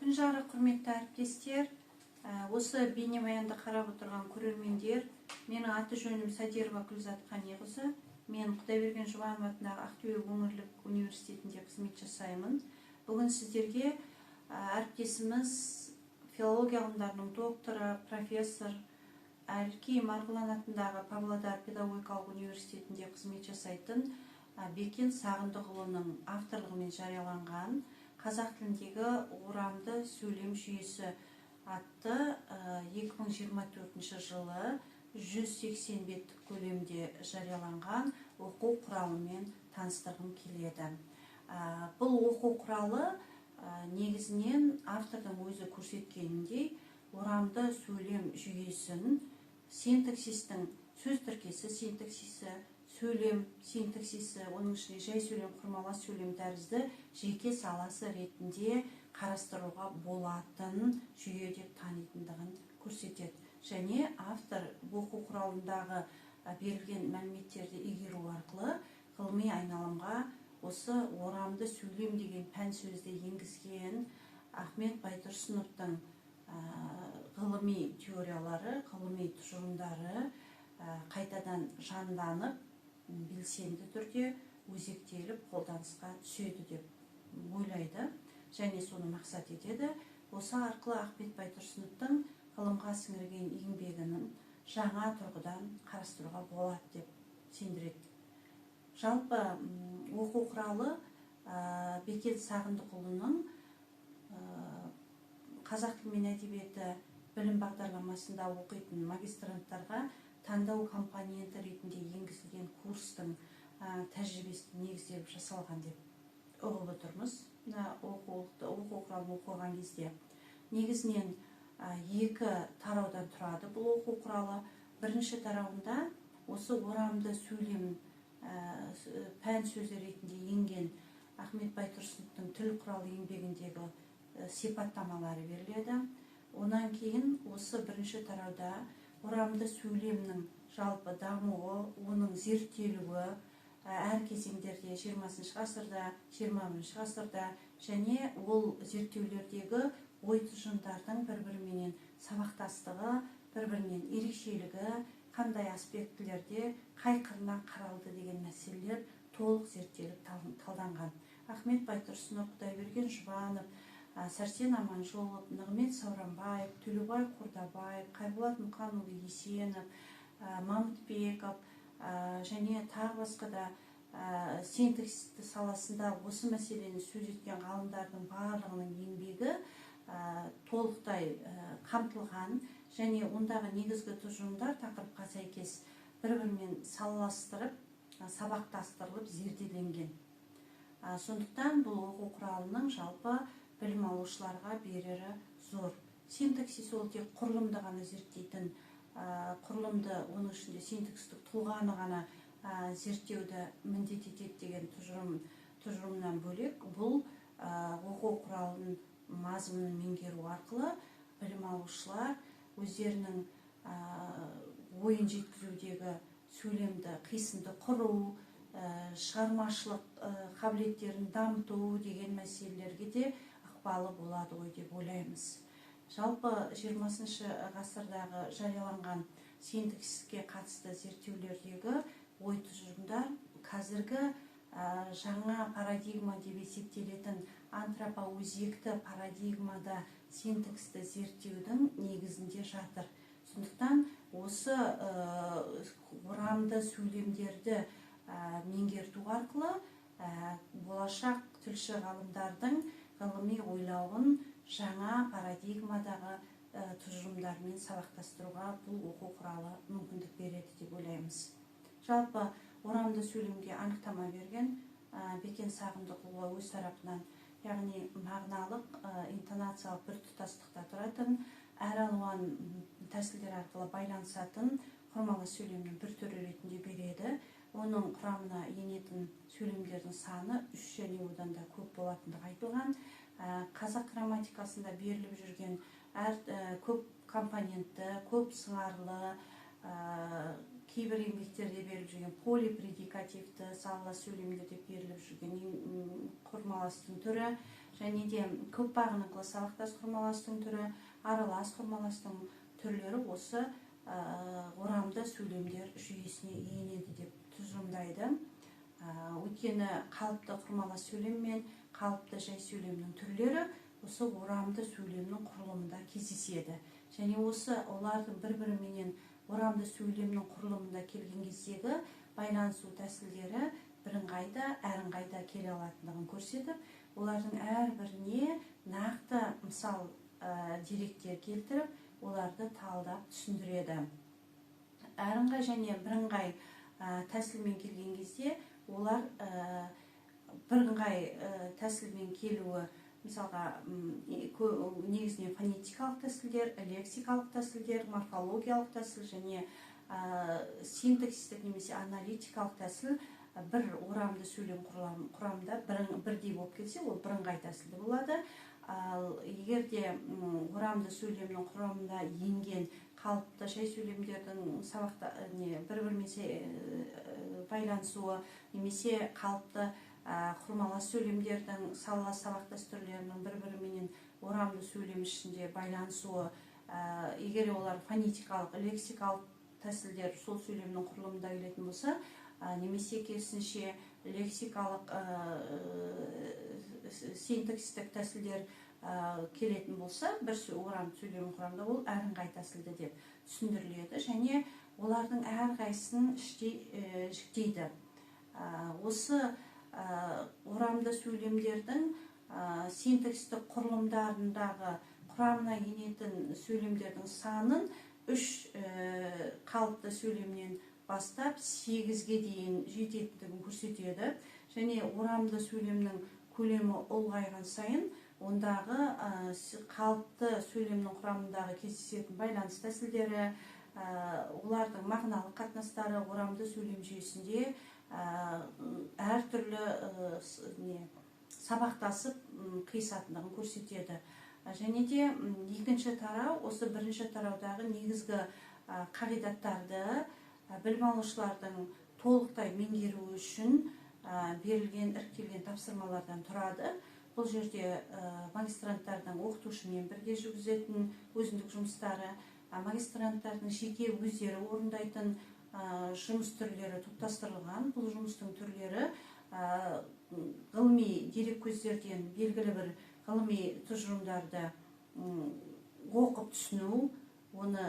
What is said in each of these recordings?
Күн жарық, құрметті әріптестер, осы бейнебаянды қарап отырған көрермендер! Менің аты жөнім Садирова Гүлзат Қаниқызы. Мен Құдайберген Жұбанов атындағы Ақтөбе өңірлік университетінде қызмет жасаймын. Бүгін сіздерге әріптесіміз, филология ғылымдарының докторы, профессор, Әлкей Марғұлан атындағы Павлодар педагогикалық университетінде қызмет жасайтын Бекен Сағындықұлының авторлығымен жарияланған «Қазақ тіліндегі орамды сөйлем жүйесі» атты 2024 жылы 180 беттік көлемде жарияланған оқу құралымен таныстырғым келеді. Бұл оқу құралы негізінен автордың өзі көрсеткеніндей, орамды сөйлем жүйесін синтаксистің, сөз тіркесі синтаксисі, сөйлем синтаксисі, оның ішінде жай сөйлем, құрмалас сөйлем тәрізді жеке саласы ретінде қарастыруға болатын жүйе деп танитындығын көрсетеді. Және автор оқу құралындағы берілген мәліметтерді игеру арқылы ғылыми айналымға осы орамды сөйлем деген пән сөзді енгізген Ахмет Байтұрсыновтың ғылыми теориялары, ғылыми тұжырымдары қайтадан жанданып, белсенді түрде өзектеліп, қолданысқа түседі деп ойлайды және соны мақсат етеді. Осы арқылы Ахмет Байтұрсыновтың ғылымға сіңірген еңбегінің жаңа тұрғыдан қарастыруға болады деп сендіреді. Жалпы, оқу құралы Бекен Сағындықұлының қазақ тілі мен әдебиеті білім бағдарламасында оқитын магистранттарға таңдау компоненті ретінде енгізілген курстың тәжірибесіне негізделіп жасалған деп ұғып отырмыз. Мына оқу құралын оқыған кезде негізінен екі тараудан тұрады бұл оқу құралы. Бірінші тарауында осы орамды сөйлем пән сөзі ретінде енген Ахмет Байтұрсыновтың «Тіл құралы» еңбегіндегі сипаттамалары беріледі. Онан кейін осы бірінші тарауда орамды сөйлемнің жалпы дамуы, оның зерттелуі әр кезеңдерде, 20 ғасырда, 21 ғасырда және ол зерттеулердегі ой тұжырымдардың бір біріменен сабақтастығы, бір бірінен ерекшелігі қандай аспектілерде, қай қырынан қаралды деген мәселелер толық зерттеліп, талданған. Ахмет Байтұрсынов, Құдайберген Жұбанов, Сәрсен Аманжолов, Нығмет Сауранбаев, Төлеубай Қордабаев, Қайболат Мұқанұлы Есенов, Мамытбеков және тағы басқа да синтаксис саласында осы мәселені сөз еткен ғалымдардың барлығының еңбегі толықтай қамтылған және ондағы негізгі тұжырымдар тақырыпқа сәйкес бір бірімен салаластырып, сабақтастырылып зерделенген. Сондықтан бұл оқу құралының жалпы білім алушыларға берері зор. Синтаксис ол тек құрылымды ғана зерттейтін, құрылымды, оның ішінде синтаксистік тұлғаны ғана зерттеуді міндет етеді деген тұжырымнан бөлек, бұл оқу құралының мазмұнын меңгеру арқылы білім алушылар өздерінің ойын жеткізудегі сөйлемді қисынды құру, шығармашылық қабілеттерін дамыту деген мәселелерге де ықпалы болады ғой деп ойлаймыз. Жалпы, 20 ғасырдағы жарияланған синтаксиске қатысты зерттеулердегі ой тұжырымдар қазіргі жаңа парадигма деп есептелетін антропоөзекті парадигмада синтаксисті зерттеудің негізінде жатыр. Сондықтан осы орамды сөйлемдерді меңгерту арқылы болашақ тілші ғалымдардың ғылыми ойлауын жаңа парадигмадағы тұжырымдармен сабақтастыруға бұл оқу құралы мүмкіндік береді деп ойлаймыз. Жалпы, орамды сөйлемге анықтама берген Бекен Сағындықұлы өз тарапынан, яғни мағыналық, интонациялық біртұтастықта тұратын, әралуан тәсілдер арқылы байланысатын құрмалас сөйлемнің бір түрі ретінде береді. Оның құрамына енетін сөйлемдердің саны үш және одан да көп болатындығы айтылған. Қазақ грамматикасында беріліп жүрген әр көп компонентті, көп сыңарлы, кейбір еңбектерде беріліп жүрген полипредикативті салалы сөйлемдер деп беріліп жүрген құрмаластың түрі. Және де көп бағыныңқылы сабақтас құрмаластың түрі, аралас құрмаластың түрлері осы орамды сөйлемдер жүйесіне енеді деп тұжырымдайды. Өйткені қалыпты құрмалас сөйлем мен қалыпты жай сөйлемнің түрлері осы орамды сөйлемнің құрылымында кездеседі. Және осы олардың бір біріменен орамды сөйлемнің құрылымында келген кездегі байланысу тәсілдері бірыңғай да, әрыңғай да келе алатындығын көрсетіп, олардың әрбіріне нақты мысал, деректер келтіріп, оларды талдап түсіндіреді. Әрыңғай және бірыңғай тәсілмен келген кезде, олар бірыңғай тәсілмен келуі, мысалға, негізінен фонетикалық тәсілдер, лексикалық тәсілдер, морфологиялық тәсіл және синтаксистік немесе аналитикалық тәсіл бір орамды сөйлем құрамында бірдей болып келсе, ол бірыңғай тәсілді болады. Ал егер де орамды сөйлемнің құрамында енген қалыпты жай сөйлемдердің сабақта не бір бірімен байланысуы немесе қалыпты құрмалас сөйлемдердің салалас сабақтас түрлерінің бір біріменен орамды сөйлем ішінде байланысуы, егер олар фонетикалық, лексикалық тәсілдер сол сөйлемнің құрылымында келетін болса, немесе керісінше лексикалық, синтаксистік тәсілдер келетін болса бір орамды сөйлем құрамында, ол әрыңғай тәсілді деп түсіндіріледі және олардың әрқайсысын іштей жіктейді. Осы орамды сөйлемдердің синтаксистік құрылымдарындағы құрамына енетін сөйлемдердің санын үш қалыпты сөйлемнен бастап 8-ге дейін жететіндігін көрсетеді. Және орамды сөйлемнің көлемі ұлғайған сайын ондағы қалыпты сөйлемнің құрамындағы кездесетін байланыс тәсілдері, олардың мағыналық қатынастары орамды сөйлем жүйесінде әртүрлі не сабақтасып қиысатындығын көрсетеді. Және де екінші тарау осы бірінші тараудағы негізгі қағидаттарды білім алушылардың толықтай меңгеруі үшін берілген іріктелген тапсырмалардан тұрады. Бұл жерде магистранттардың оқытушымен бірге жүргізетін өзіндік жұмыстары, магистранттардың жеке өздері орындайтын жұмыс түрлері топтастырылған. Бұл жұмыстың түрлері ғылыми дереккөздерден белгілі бір ғылыми тұжырымдарды оқып түсіну, оны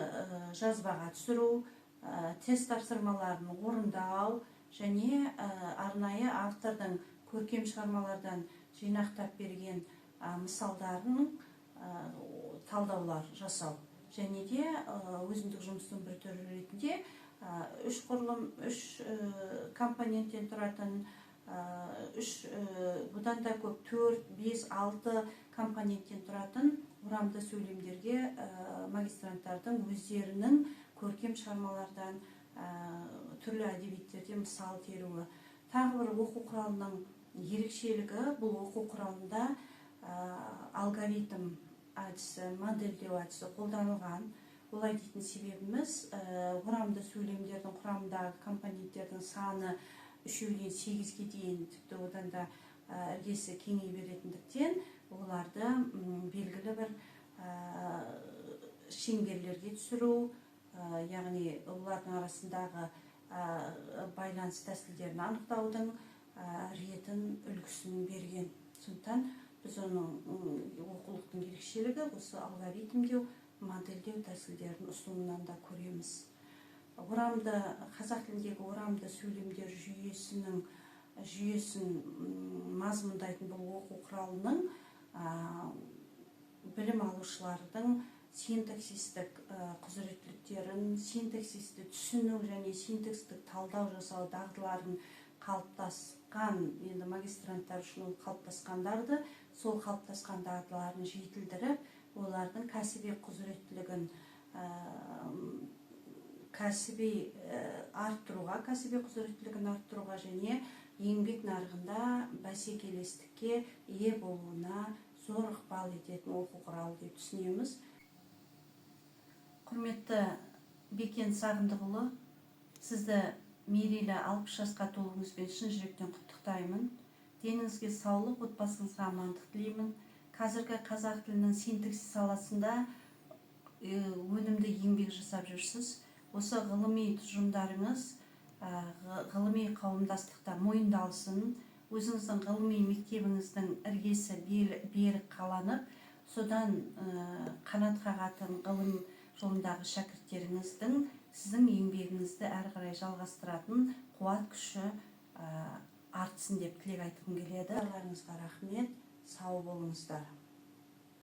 жазбаға түсіру, тест тапсырмаларын орындау және арнайы автордың көркем шығармалардан жинақтап берген мысалдарын талдаулар жасау. Және де өзіндік жұмыстың бір түрі ретінде үш құрылым, үш компоненттен тұратын, үш, бұдан да көп, 4, 5, 6 компоненттен тұратын орамды сөйлемдерге магистранттардың өздерінің көркем шығармалардан, түрлі әдебиеттерден мысал теруі. Тағы бір оқу құралының ерекшелігі: бұл оқу құралында алгоритм әдісі, модельдеу әдісі қолданылған. Олай дейтін себебіміз, орамды сөйлемдердің құрамындағы компоненттердің саны 3-ден 8-ге дейін, тіпті одан да іргесі кеңей беретіндіктен, оларды белгілі бір шеңберлерге түсіру, яғни олардың арасындағы байланыс тәсілдерін анықтаудың ретін, үлгісін берген. Сондықтан біз оның оқулықтың ерекшелігі осы алгоритмдеу, модельдеу тәсілдерін ұсынуынан да көреміз. Орамды, қазақ тіліндегі орамды сөйлемдер жүйесін мазмұндайтын бұл оқу құралының білім алушылардың синтаксистік құзыреттіліктерін, синтаксисті түсіну және синтакстік талдау жасау дағдыларын қалыптасқан, енді магистранттар үшін ол қалыптасқандарды, сол қалыптасқан дағдыларын жетілдіріп, олардың кәсіби құзыреттілігін кәсіби арттыруға, кәсіби құзыреттілігін арттыруға және еңбек нарығында бәсекелестікке ие болуына зор ықпал ететін оқу құралы деп түсінеміз. Құрметті Бекен Сағындықұлы, сізді мерейлі 60 жасқа толуыңызбен шын жүректен құттықтаймын. Деніңізге саулық, отбасыңызға амандық тілеймін. Қазіргі қазақ тілінің синтаксис саласында өнімді еңбек жасап жүрсіз. Осы ғылыми тұжырымдарыңыз ғылыми қауымдастықта мойындалсын, өзіңіздің ғылыми мектебіңіздің іргесі берік қаланып, содан қанат қағатын ғылым жолындағы шәкірттеріңіздің сіздің еңбегіңізді әрі қарай жалғастыратын қуат күші артсын деп тілек айтқым келеді. Барларыңызға рахмет, сау болыңыздар.